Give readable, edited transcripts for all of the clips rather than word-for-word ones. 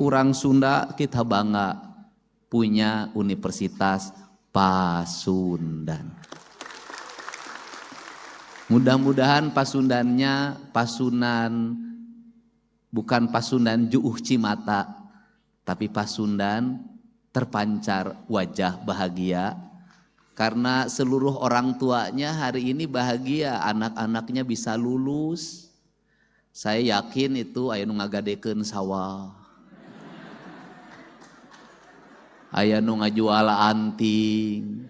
Orang Sunda kita bangga punya Universitas Pasundan. Mudah-mudahan Pasundannya Pasundan bukan Pasundan Juuh Cimata, tapi Pasundan terpancar wajah bahagia karena seluruh orang tuanya hari ini bahagia, anak-anaknya bisa lulus. Saya yakin itu aya nu ngagadekeun sawah, aya nu ngajual anting.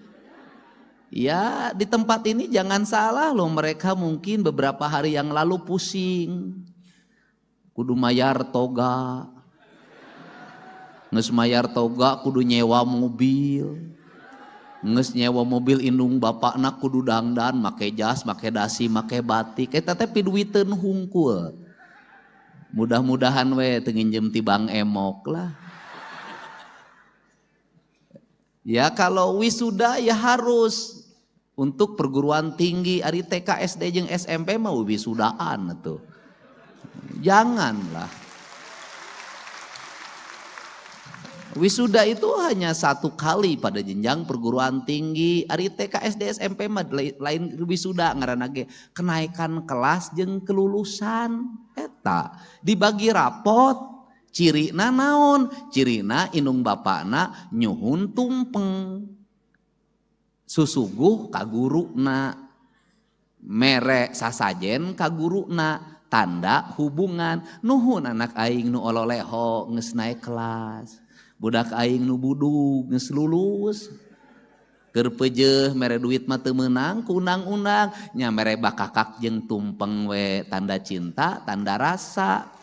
Ya, di tempat ini jangan salah loh, mereka mungkin beberapa hari yang lalu pusing. Kudu mayar toga. Geus mayar toga kudu nyewa mobil. Geus nyewa mobil indung bapakna kudu dangdan, make jas, make dasi, make batik. Eta teh piduiteun hungkul. Mudah-mudahan we teu nginjem ti Bank Emok lah. Ya kalau wisuda ya harus untuk perguruan tinggi, ari TK, SD jeung SMP mah wisudaan atuh. Janganlah. Wisuda itu hanya satu kali pada jenjang perguruan tinggi. Ari TK, SD, SMP mah lain wisuda ngaranna ge kenaikan kelas jeung kelulusan eta dibagi rapot. Cirina naon? Cirina indung bapakna nyuhun tumpeng. Susuguh ka guruna. Mere sasajen ka guruna, tanda hubungan. Nuhun anak aing nu ololeho geus naik kelas. Budak aing nu budug geus lulus. Keur peujeuh mere duit mah teu meunang ku undang-undang, nya mere bakakak jeung tumpeng we tanda cinta, tanda rasa.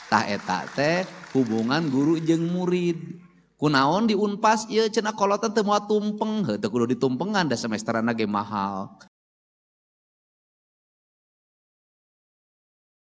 Tah eta teh hubungan guru jeung murid. Kunaon di Unpas ieu cenah kolotan teu moal tumpeng, heuh teu kudu ditumpengan da semesterna ge mahal.